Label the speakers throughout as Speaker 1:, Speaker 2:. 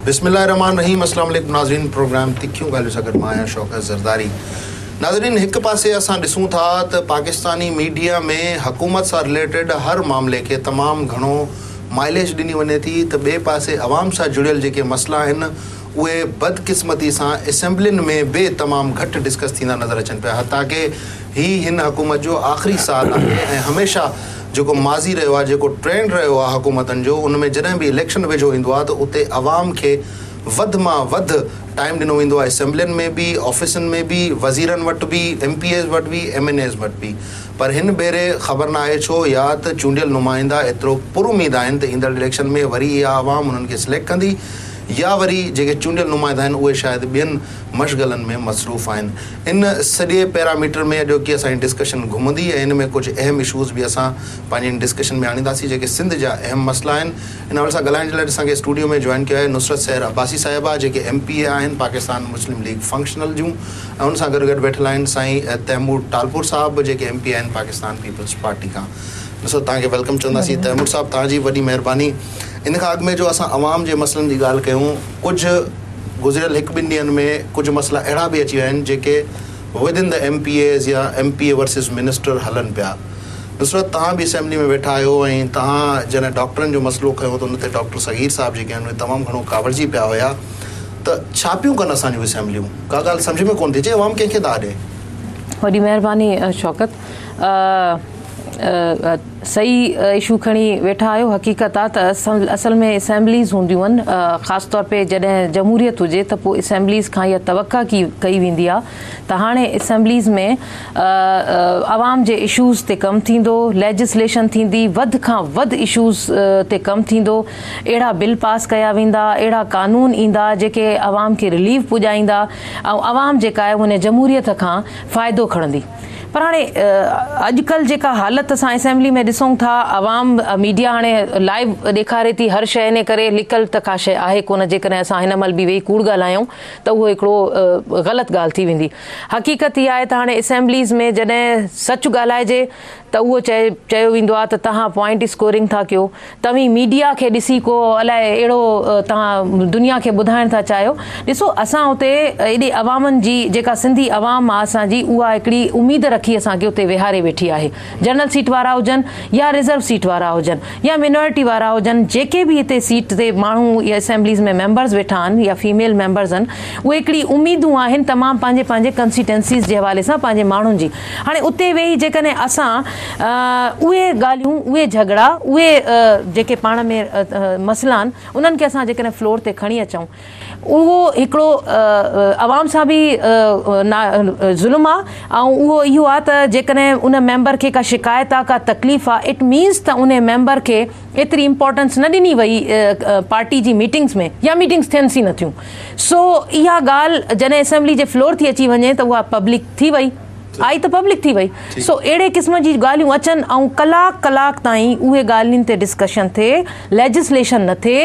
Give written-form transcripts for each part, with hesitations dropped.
Speaker 1: بسم الله الرحمٰن الرحيم اسلام عليڪم ناظرين پروگرام تکيون ڳالهيون سان گڏ مان آهيان شوڪت زرداري ناظرين هڪ پاسي اسان ڏسون ٿا ته پاڪستاني ميڊيا ۾ حڪومت سان رليٽيڊ هر معاملي کي تمام گهڻو مائليج ڏني وڃي ٿي ته ٻئي پاسي عوام سان جڙيل جيڪي مسئلا آهن اهي بدقسمتي سان اسيمبلين ۾ به تمام گهٽ ڊسڪس ٿيندا نظر اچن پيا حتيٰ ڪه هي هن حڪومت جو آخري سال آهي ۽ هميشه جيڪو ماضي رهيو آهي جيڪو ٽرينڊ رهيو آهي حڪومتن جو ان ۾ جڏهن به اليڪشن ويجهو ايندو آهي ته اتي عوام کي وڌ مان وڌ ٽائيم ڏنو ويندو آهي اسيمبلين ۾ به آفيسن ۾ به وزيرن وٽ به ايم پي ايز وٽ به ايم اين ايز وٽ به پر هن ڀيري خبر ناهي ڇو يا ته چونڊيل نمائندا ايترو پر اميد آهن ته ايندڙ اليڪشن ۾ وري اها عوام انهن کي سليڪٽ ڪندي يا وري جيڪي چونڊيل نمائندا آهن اهي شايد ٻين مشغلن ۾ مصروف آهن. ان سڄي پيراميٽر ۾ اڄوڪي اسان جي ڊسڪشن گهمندي ۽ ان ۾ ڪجهه اهم اشوز به اسان پنهنجي ان ڊسڪشن ۾ آڻينداسين جيڪي سنڌ جا اهم مسئلا آهن. ان حوالي سان ڳالهائڻ جي لاء اسان کي اسٽوڊيو ۾ جوائن ڪيو آهي نصرت سحر عباسي صاحبه جيڪي ايم پي اي آهن پاڪستان مسلم ليگ فنڪشنل جون ۽ ان سان گڏ گڏ ويٺل آهن سائين تيمور ٽالپور صاحب جيڪي ايم پي اي آهن پاڪستان پيپلز پارٽي کان. نصرت توهان کي welcome چونداسين. تيمور صاحب توهان جي وڏي مهرباني. ان کان اڳ ۾ جو اسان عوام جي مسئلن جي ڳالهه ڪيون ڪجهه گذريل هڪ ٻن ڏينهن ۾ ڪجهه مسئلا اهڙا به اچي ويا آهن جيڪي within the M P As يا M P A versus minister هلن پيا. نصرت توهان به اسيمبلي ۾ ويٺا آهيو ۽ توهان جڏهن ڊاڪٽرن جو مسئلو کنيو ته ان تي ڊاڪٽر صغير صاحب جيڪي آهن اهي تمام گهڻو ڪاوڙجي پيا هيا ته ڇا پيون ڪن اسان جون اسيمبليون ڪا ڳالهه سمجهه ۾ ڪونه ٿي اچي عوام ڪنهن کي داد ڏي.
Speaker 2: وڏي مهرباني شوڪت. صحيح اشو کڻي ويٺا آهيو حقيقت آ ته اصل ۾ اسيمبليز هونديون آهن خاص طور پي جڏهن جمهوريت هجي ته پوء اسيمبليز کان اها توقع ڪئي ويندي آ ته هاڻي اسيمبليز ۾ عوام جي اشوز تي ڪم ٿيندو ليجسليشن ٿيندي وڌ کان وڌ اشوز تي ڪم ٿيندو اهڙا بل پاس ڪيا ويندا اهڙا قانون ايندا جيڪي عوام کي رليف پڄائيندا ۽ عوام جيڪا آهي ان جمهوريت کان فائدو کڻندي. پر هاڻي اڄ ڪلهه جيڪا حالت اسان اسيمبلي ۾ ڏسون ٿا عوام ميڊيا هاڻي لائيو ڏيکاري ٿي هر شيء انهي ڪري لڪل ته ڪا شيء آهي ڪونه جيڪڏهن اسان هن مهل به ويهي ڪوڙ ڳالهايون ته اهو هڪڙو غلط ڳالهه ٿي ويندي حقيقت اها آهي ته هاڻي اسيمبليز ۾ جڏهن سچ ڳالهائجي ته اهو چيو ويندو آهي ته توهان پوائنٽ اسڪورنگ ٿا ڪيو توهين ميڊيا کي ڏسي ڪو الائي اهڙو توهان دنيا کي ٻڌائڻ ٿا چاهيو. ڏسو اسان اتي ايڏي عوامن جي جيڪا سنڌي عوام آ اسان جي اها هڪڙي اميد رکي اسان کي اتي ويهاري ويٺي آهي. جنرل سيٽ وارا هجن يا رزرو سيٽ وارا هجن يا مينارٽي وارا هجن جيڪي به هتي سيٽ تي ماڻهو يا اسيمبليز ۾ ميمبرز ويٺا آهن يا فيميل ميمبرز آهن اهي هڪڙي اميدون آهن تمام پنهنجي پنهنجي ڪنسٽيٽوئنسيز جي حوالي سان پنهنجي ماڻهن جي هاڻي اتي ويهي جيڪڏهن اسان اهي ڳالهيون، اهي جهڳڙا، اهي جيڪي پاڻ ۾ مسئلا آهن، انهن کي اسان جيڪڏهن فلور تي کڻي اچون، اهو هڪڙو عوام سان به ظلم آهي ۽ اهو اهو آهي ته جيڪڏهن ان ميمبر کي ڪا شڪايت آهي، ڪا تڪليف آهي، it means ته ان ميمبر کي ايتري امپارٽنس نه ڏني وئي پارٽي جي ميٽنگز ۾ يا ميٽنگز ٿين ئي نٿيون. سو اها ڳالهه جڏهن اسيمبلي جي فلور ٿي اچي وڃي ته اها پبلڪ ٿي وئي. آئي ته پبلڪ ٿي وئي. سو اهڙي قسم جي ڳالهيون اچن ۽ ڪلاڪ ڪلاڪ تائين اهي ڳالهين تي ڊسڪشن ٿئي، ليجسليشن نه ٿئي،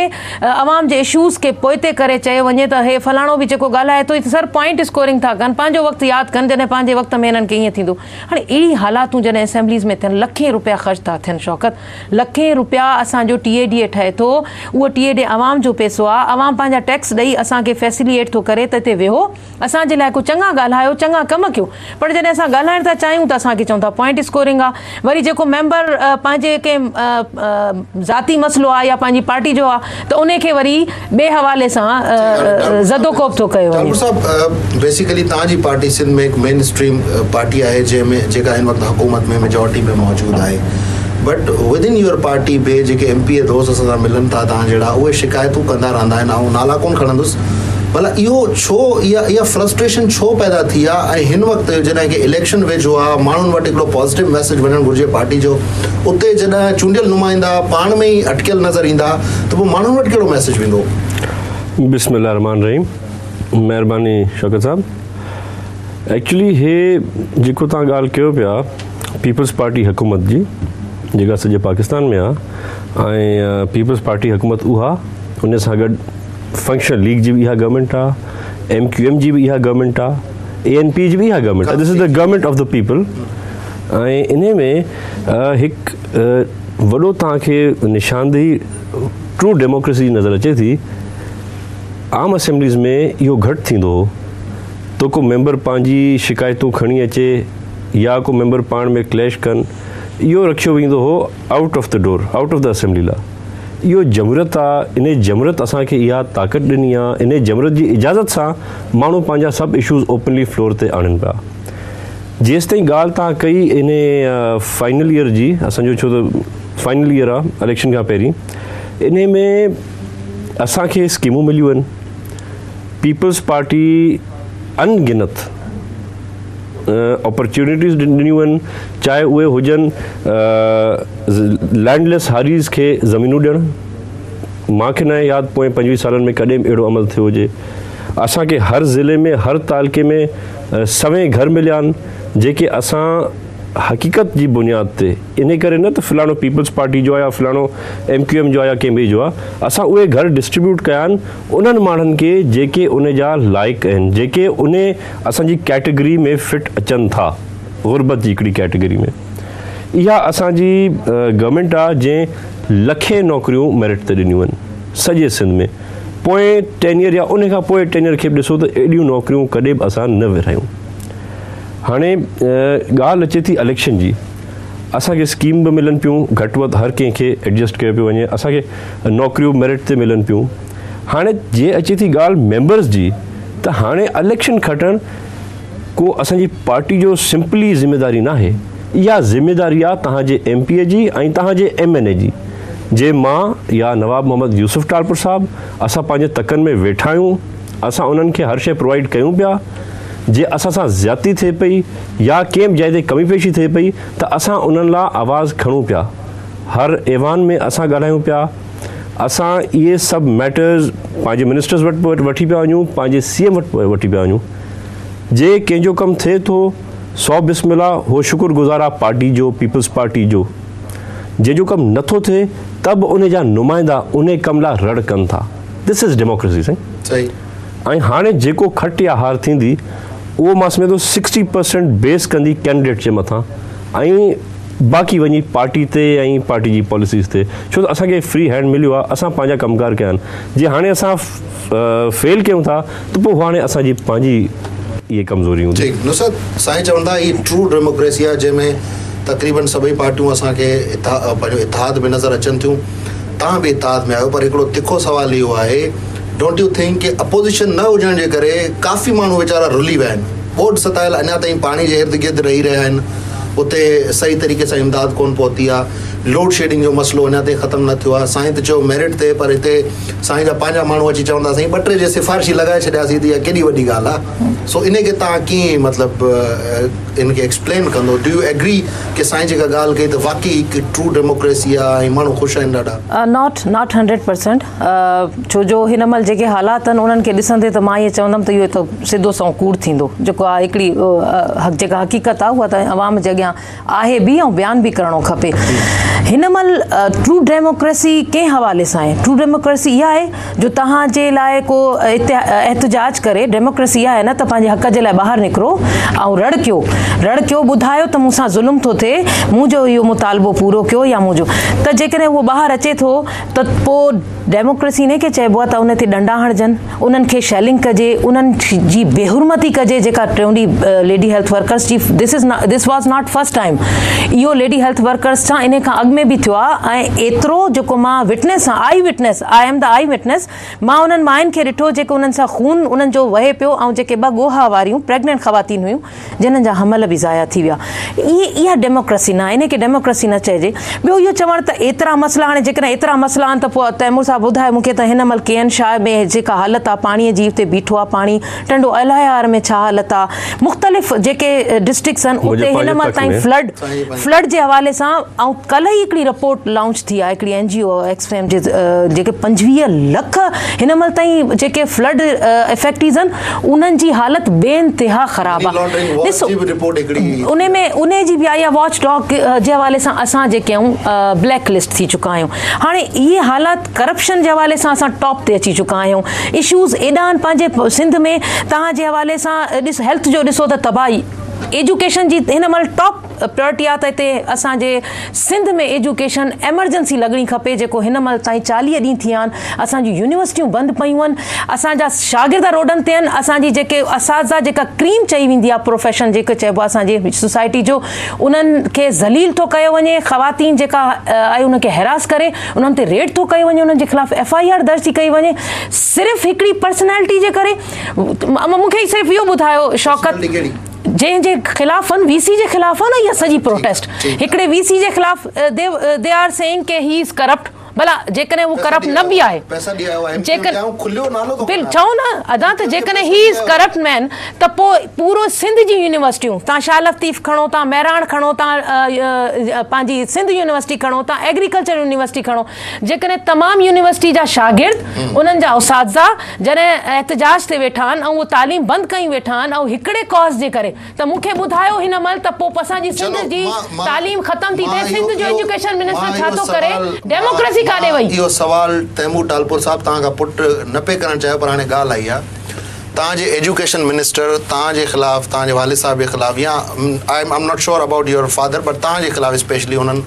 Speaker 2: عوام جي اشوز کي پوئتي ڪري چيو وڃي ته هي فلاڻو به جيڪو ڳالهائي ٿو سر پوائنٽ اسڪورنگ ٿا ڪن، پنهنجو وقت ياد ڪن جڏهن پنهنجي وقت ۾ هنن کي ائين ٿيندو. هاڻي اهڙي حالاتون جڏهن اسيمبليز ۾ ٿين لکين روپيا خرچ ٿا ٿين شوڪت، لکين روپيا اسان جو ٽي اي ڊي اي ٺهي ٿو، اهو ٽي اي ڊي عوام جو پئسو آ، عوام پنهنجا ٽيڪس ڏئي اسان کي فيسليٽ ٿو ڪري ته هتي ويهو، اسان جي لاء ڪو چڱا ڳالهايو چڱا ڪم ڪيو پر جڏهن اسان ڳالهائڻ ٿا چاهيون ته اسان کي چون ٿا پوائنٽ اسڪورنگ آ وري جيڪو ميمبر پنهنجي ڪنهن ذاتي مسئلو آ يا پنهنجي پارٽي جو آ ته انهي کي وري ٻئي حوالي سان زدوڪوب ٿو ڪيو وڃي.
Speaker 1: ٽالپر صاحب بيسيڪلي توهان جي پارٽي سنڌ ۾ هڪ مين اسٽريم پارٽي آهي جنهن ۾ جيڪا هن وقت حڪومت ۾ ميجارٽي ۾ موجود آهي but with in your party به جيڪي ايم پي اي دوست اسان سان ملن ٿا توهان جهڙا اهي شڪايتون ڪندا رهندا آهن آئون نالا ڪونه کڻندس ڀلا اهو ڇو اها اها فرسٽريشن ڇو پيدا ٿي آ ۽ هن وقت جڏهن ڪي اليڪشن ويجهو آ ماڻهن وٽ هڪڙو پازيٽو ميسيج وڃڻ گهرجي پارٽي جو اتي جڏهن چونڊيل نمائندا پاڻ ۾ ئي اٽڪيل نظر ايندا ته پوء ماڻهن وٽ ڪهڙو ميسيج ويندو؟
Speaker 3: بسم الله الرحمٰن الرحيم مهرباني شوڪت صاحب ايڪچولي هي جيڪو توهان ڳالهه ڪيو پيا پيپلز پارٽي حڪومت جي جيڪا سڄي پاڪستان ۾ آ ۽ پيپلز پارٽي حڪومت اها ان سان گڏ فنڪشنل ليگ جي به اها گورنمينٽ آ، ايم ڪيو ايم جي به اها گورنمينٽ آ، اي اين پي جي به اها گورنمينٽ آ، this is the government of the people ۽ انهي ۾ هڪ وڏو توهان کي نشاندهي ٽرو ڊيموڪريسي جي نظر اچي ٿي. عام اسيمبليز ۾ اهو گهٽ ٿيندو هو ته ڪو ميمبر پنهنجي شڪايتون کڻي اچي يا ڪو ميمبر پاڻ ۾ ڪليش ڪن اهو رکيو ويندو هو out of the door out of the assembly لا اهو جمهوريت آ انهي جمهوريت اسان کي اها طاقت ڏني آ انهي جمهوريت جي اجازت سان ماڻهو پنهنجا سڀ اشوز اوپنلي فلور تي آڻين پيا جيستائين ڳالهه توهان ڪئي انهي فائنل ايئر جي اسان جو ڇو ته فائنل ايئر آ اليڪشن کان پهرين انهي ۾ اسان کي اسڪيمون مليون آهن پيپلز پارٽي ان گنت اپرچونيٽيز ڏنيون آهن چاهي اهي هجن لينڊ ليس هاريز کي زمينون ڏيڻ مان کي ناهي ياد پوئين 25 سالن ۾ ڪڏهن به اهڙو عمل ٿيو هجي اسان کي هر ضلعي ۾ هر تعلقي ۾ سوين گهر مليا آهن جيڪي اسان حقيقت جي بنياد تي انهي ڪري نه ته فلاڻو پيپلز پارٽي جو آهي يا فلاڻو ايم ڪيو ايم جو آهي يا ڪنهن ٻئي جو آهي اسان اهي گهر ڊسٽريبيوٽ ڪيا آهن انهن ماڻهن کي جيڪي ان جا لائق آهن جيڪي انهي اسان جي ڪيٽيگري ۾ فٽ اچن ٿا غربت جي هڪڙي ڪيٽيگري ۾ اها اسان جي گورنمينٽ آهي جنهن لکين نوڪريون ميرٽ تي ڏنيون آهن سڄي سنڌ ۾ پوئين ٽينيئر يا ان کان پوئين ٽينيئر کي به ڏسو ته ايڏيون نوڪريون ڪڏهن به اسان نه ورهايون. هاڻي ڳالهه اچي ٿي اليڪشن جي اسان کي اسڪيم به ملن پيون گهٽ وڌ هر ڪنهن کي ايڊجسٽ ڪيو پيو وڃي اسان کي نوڪريون ميرٽ تي ملن پيون هاڻي جي اچي ٿي ڳالهه ميمبرز جي ته هاڻي اليڪشن کٽڻ ڪو اسان جي پارٽي جو سمپلي ذميداري ناهي اها ذميداري آ توهان جي ايم پي اي جي ۽ توهان جي ايم اين اي جي جي مان يا نواب محمد يوسف ٽالپر صاحب اسان پنهنجي تڪن ۾ ويٺا آهيون اسان انهن کي هر شيء پرووائيڊ ڪيون پيا جي اسان سان زيادتي ٿئي پئي يا ڪنهن به جاء تي ڪمي پيشي ٿئي پئي ته اسان انهن لا آواز کڻون پيا هر ايوان ۾ اسان ڳالهايون پيا اسان اهي سڀ ميٽرز پنهنجي منسٽرز وٽ به وٺي پيا وڃون پنهنجي سي ايم وٽ به وٺي پيا وڃون جي ڪنهن جو ڪم ٿئي ٿو سو بسم الله هو شڪر گذار آ پارٽي جو پيپلز پارٽي جو جنهن جو ڪم نٿو ٿئي ته به ان جا نمائندا ان ڪم لا رڙ ڪن ٿا دس از ڊيموڪريسي سائين
Speaker 1: صحيح
Speaker 3: ۽ هاڻي جيڪو کٽ يا هار ٿيندي اهو مان سمجهان ٿو 60% بيس ڪندي ڪينڊيڊيٽ جي مٿان ۽ باقي وڃي پارٽي تي ۽ پارٽي جي پاليسيز تي ڇو ته اسان کي فري هينڊ مليو آهي اسان پنهنجا ڪم ڪار ڪيا آهن جي هاڻي اسان فيل ڪيون ٿا ته پوء هاڻي اسان جي پنهنجي اهي ڪمزوري هوندي.
Speaker 1: ٺيڪ نصرت سائين چون ٿا هي ٽرو ڊيموڪريسي آهي جنهن ۾ تقريبن سڀئي پارٽيون اسان کي پنهنجو اتحاد ۾ نظر اچن ٿيون توهان به اتحاد ۾ آهيو پر هڪڙو تکو سوال اهو آهي don't you think K opposition نه هجڻ جي ڪري ڪافي ماڻهو ويچارا رلي ويا آهن ٻوڏ ستايل اڃا تائين پاڻي جي ارد گرد رهي رهيا آهن اتي صحيح طريقي سان امداد ڪون پهتي آهي لوڊ شيڊنگ جو مسئلو اڃا تائين ختم نه ٿيو آهي سائين ته چيو ميرٽ تي پر هتي سائين جا پنهنجا ماڻهو اچي چون ٿا سائين ٻه ٽي جي سفارشي لڳائي ڇڏياسين ته اها ڪيڏي وڏي ڳالهه آهي سو انهي کي توهان ڪيئن مطلب ان کي ايڪسپلين ڪندو do you agree ڪي سائين جيڪا ڳالهه ڪئي ته واقعي هڪ ٽرو ڊيموڪريسي آهي ۽ ماڻهو خوش آهن ڏاڍا.
Speaker 2: Not not 100% ڇو جو هن مهل جيڪي حالات آهن انهن کي ڏسندي ته مان ائين چوندم ته اهو ته سڌو سنئون ڪوڙ ٿيندو جيڪو آهي هڪڙي جيڪا حقيقت آهي اها ته عوام جي اڳيان آهي به ۽ بيان به ڪرڻو کپي. هن مهل ٽرو ڊيموڪريسي ڪنهن حوالي سان آهي؟ ٽرو ڊيموڪريسي اها آهي جو توهان جي لاء ڪو احتجاج ڪري، ڊيموڪريسي اها آهي نه ته پنهنجي حق جي لاء ٻاهر نڪرو ۽ رڙ ڪيو، رڙ ڪيو، ٻڌايو ته مون سان ظلم ٿو ٿئي، منهنجو اهو مطالبو پورو ڪيو يا منهنجو ته جيڪڏهن اهو ٻاهر اچي ٿو ته پوء ڊيموڪريسي انهي کي چئبو آهي ته ان تي ڏنڊا هڻجن، انهن کي شيلنگ ڪجي، انهن جي بيحرمتي ڪجي جيڪا ٽيون ڏينهن ليڊي هيلٿ ورڪرز جي this is this was not first time اهو ليڊي هيلٿ ورڪرز سان انهي کان اڳ ۾ به ٿيو آهي ۽ ايترو جيڪو مان وٽنيس آهيان آئي witness I M the I witness مان انهن ماين کي ڏٺو جيڪي انهن سان خون انهن جو وهي پيو ۽ جيڪي ٻه ڳوها واريون پريگننٽ خواتين هيون جنھن جا حمل به ضايع ٿي ويا. اهي اها ڊيموڪريسي نه آهي، انهي کي ڊيموڪريسي نه چئجي. ٻيو اهو چوڻ ته ايترا مسئلا هاڻي جيڪڏهن ايترا مسئلا آهن ته پوء تيمور صاحب ٻڌايو مون کي ته هن مهل ڪي اين شاهه ۾ جيڪا حالت آهي پاڻي جي اتي بيٺو آهي پاڻي، ٽنڊو الهيار ۾ ڇا حالت آهي، مختلف جيڪي ڊسٽرڪٽس آهن اتي هن مهل تائين فلڊ فلڊ جي حوالي سان ۽ ڪلهه ئي هڪڙي رپورٽ لانچ ٿي آهي هڪڙي اين جي او ايڪسفيم جي جيڪي 25 لک هن مهل تائين جيڪي فلڊ افيڪٽيز آهن انهن جي حالت بي انتها خراب آهي ڏسو انهي ۾ انهي جي به آئي آهي واچ ڊاگ جي حوالي سان اسان جيڪي آهيون بليڪ لسٽ ٿي چڪا آهيون هاڻي اهي حالات ڪرپشن جي حوالي سان اسان ٽاپ تي اچي چڪا آهيون اشوز ايڏا آهن پنهنجي سنڌ ۾ توهان جي حوالي سان ڏس هيلٿ جو ڏسو ته تباهي ايجوڪيشن جي هن مهل ٽاپ پريورٽي آ ته هتي اسان جي سنڌ ۾ ايجوڪيشن ايمرجنسي لڳڻي کپي جيڪو هن مهل تائين 40 ڏينهن ٿي ويا آهن اسان جون يونيورسٽيون بند پيون آهن اسان جا شاگرد روڊن تي آهن اسان جي جيڪي اساتذا جيڪا ڪريم چئي ويندي آ پروفيشن جيڪو چئبو آ اسان جي سوسائٽي جو انهن کي ذليل ٿو ڪيو وڃي خواتين جيڪا آهي انهن کي هيراس ڪري انهن تي ريڊ ٿو ڪيو وڃي انهن جي خلاف ايف I R درج ٿي ڪئي وڃي صرف هڪڙي پرسنالٽي جي ڪري مون کي صرف اهو ٻڌايو شوڪت جنهن جي خلاف وي سي جي خلاف آ نه اها سڄي پروٽيسٽ هڪڙي وي سي جي خلاف they are saying K he is corrupt ڀلا جيڪڏهن هو ڪرپٽ نه به آهي جيڪڏهن چئو نه ادا ته جيڪڏهن هي از ڪرپٽ مين ته پوء پورو سنڌ جي يونيورسٽيون تان شاهه لطيف کڻو تان مهراڻ کڻو تان پنهنجي سنڌ يونيورسٽي کڻو تان ايگريڪلچر يونيورسٽي کڻو جيڪڏهن تمام يونيورسٽي جا شاگرد انهن جا اساتذا جڏهن احتجاج تي ويٺا آهن ۽ اهو تعليم بند ڪيون ويٺا آهن ۽ هڪڙي ڪاز جي ڪري ته مون کي ٻڌايو هن مهل ته پوء اسان جي سنڌ جي تعليم ختم ٿي ٿئي سنڌ جو ايجوڪيشن منسٽر ڇا ٿو ڪري ڊيموڪريسي ڪاڏي وئي.
Speaker 1: اهو سوال تيمور ٽالپور صاحب توهان کان پٽ نه پئي ڪرڻ چاهيو پر هاڻي ڳالهه آئي آهي توهان جي ايجوڪيشن منسٽر توهان جي خلاف توهان جي والد صاحب جي خلاف يا I am not sure about your father but توهان جي خلاف اسپيشلي انهن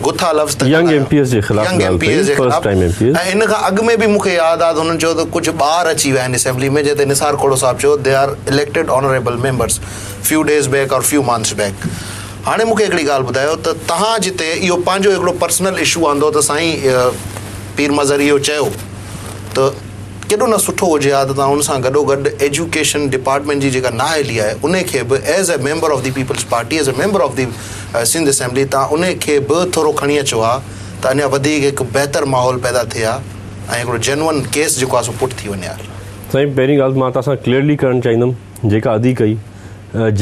Speaker 1: گٿا لفظ ته
Speaker 3: ينگ ايم پي ايس جي خلاف
Speaker 1: ينگ ايم پي ايس جي خلاف ۽ ان کان اڳ ۾ به مون کي ياد آ ته هنن چيو ته ڪجهه ٻار اچي ويا آهن اسيمبلي ۾ جنهن تي نثار کهڙو صاحب چيو they are elected honourable members few days back or few months back هاڻي مون کي هڪڙي ڳالهه ٻڌايو ته تهان جتي اهو پنهنجو هڪڙو پرسنل اشو آندو ته سائين پير مظهر اهو چيو ته ڪيڏو نه سٺو هجي ها ته توهان ان سان گڏوگڏ ايجوڪيشن ڊپارٽمينٽ جي جيڪا نااهلي آهي انهي کي به as a member of the peoples party as a member of the Sindh assembly توهان انهي کي به ٿورو کڻي اچو ها ته اڃا وڌيڪ هڪ بهتر ماحول پيدا ٿئي ها ۽ هڪڙو جينوئن ڪيس جيڪو آهي سو پٽ ٿي وڃي ها.
Speaker 3: سائين پهرين ڳالهه مان توهان سان ڪليئرلي ڪرڻ چاهيندم جيڪا ادي ڪئي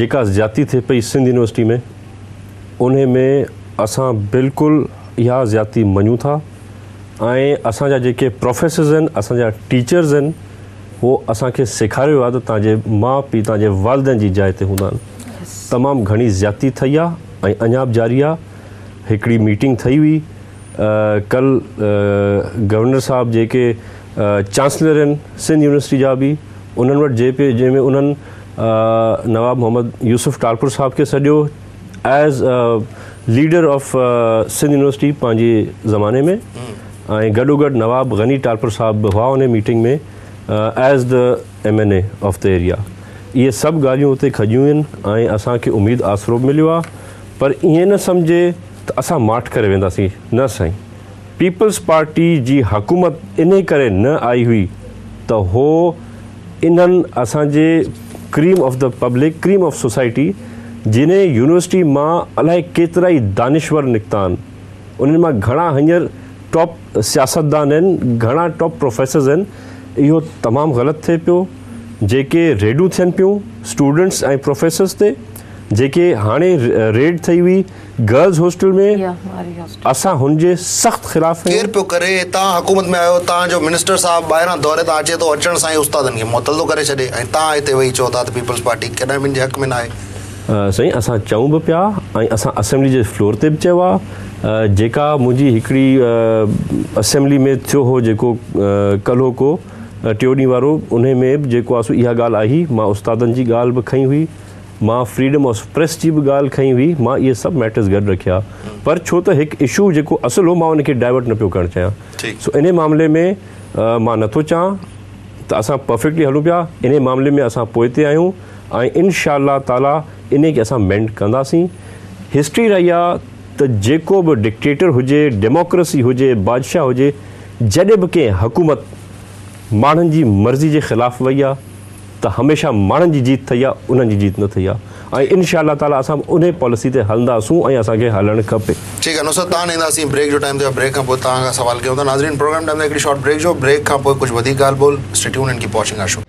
Speaker 3: جيڪا زيادتي ٿئي پئي سنڌ يونيورسٽي ۾ انهي ۾ اسان بلڪل اها زيادتي مڃون ٿا ۽ اسان جا جيڪي پروفيسرز آهن اسان جا ٽيچرز آهن هو اسان کي سيکاريو آهي ته توهان جي ماء پيء توهان جي والدين جي جاء تي هوندا آهن تمام گهڻي زيادتي ٿئي آهي ۽ اڃا به جاري آهي هڪڙي ميٽنگ ٿئي هئي ڪل گورنر صاحب جيڪي چانسلر آهن سنڌ يونيورسٽي جا به انهن وٽ جي پي جنهن ۾ انهن نواب محمد يوسف ٽالپر صاحب کي سڏيو as leader of Sindh university پنهنجي زماني ۾ ۽ گڏوگڏ نواب غني ٽالپر صاحب به هئا انهي meeting ۾ as the M N A of the area اهي سڀ ڳالهيون اتي کڄيون آهن ۽ اسان کي اميد آسرو به مليو آهي پر ائين نه سمجهي ته اسان ماٺ ڪري وينداسين نه سائين پيپلز پارٽي جي حڪومت انهي ڪري نه آئي هئي ته هو انهن اسان جي cream of the public cream of society جنهن يونيورسٽي مان الائي ڪيترائي دانشور نڪتا آهن انهن مان گهڻا هينئر ٽاپ سياستدان آهن گهڻا ٽاپ پروفيسرز آهن اهو تمام غلط ٿئي پيو جيڪي ريڊون ٿين پيون اسٽوڊنٽس ۽ پروفيسرز تي جيڪي هاڻي ريڊ ٿئي هئي گرلز هاسٽل ۾ اسان هن جي سخت خلاف آهيون.
Speaker 1: ڪير پيو ڪري؟ تان حڪومت ۾ آهيو، تان جو منسٽر صاحب ٻاهران دوري تان اچي ٿو، اچڻ سان ئي استادن کي معطل ٿو ڪري ڇڏي ۽ تان هتي ويهي چئو ٿا ته پيپلز پارٽي ڪڏهن به ان جي حق ۾ ناهي.
Speaker 3: سائين اسان چئون به پيا ۽ اسان اسيمبلي جي فلور تي به چيو آ جيڪا منهنجي هڪڙي اسيمبلي ۾ ٿيو هو جيڪو ڪلهوڪو ٽيون ڏينهن وارو انهي ۾ به جيڪو آ سو اها ڳالهه آئي هئي مان استادن جي ڳالهه به کنئي هئي مان فريڊم آف پريس جي به ڳالهه کنئي هئي، مان اهي سڀ ميٽرز گڏ رکيا پر ڇو ته هڪ اشو جيڪو اصل هو مان ان کي ڊائيورٽ نه پيو ڪرڻ چاهيان سو انهي معاملي ۾ مان نه ٿو چاهان ته اسان پرفيڪٽلي هلون پيا انهي معاملي ۾ اسان پوئتي آهيون ۽ انشاء الله تعالي انهي کي اسان مينڊ ڪنداسين هسٽري رهي آ ته جيڪو به ڊڪٽيٽر هجي ڊيموڪريسي هجي بادشاهه هجي جڏهن به ڪنهن حڪومت ماڻهن جي مرضي جي خلاف وئي آ ته هميشه ماڻهن جي جيت ٿئي آ انهن جي جيت نه ٿئي آ ۽ انشاء الله تعالي اسان به انهي پاليسي تي هلنداسون ۽ اسان کي هلڻ کپي.
Speaker 1: ٺيڪ آ نصرت تان اينداسين بريڪ جو ٽائيم ٿيو آ بريڪ کان پوء توهان کان سوال ڪيون ٿا ناظرين پروگرام ٽائيم تي هڪڙي شارٽ بريڪ جو بريڪ کان پوء ڪجهه وڌيڪ ڳالهه ٻولهه stay tune and keep watching our show.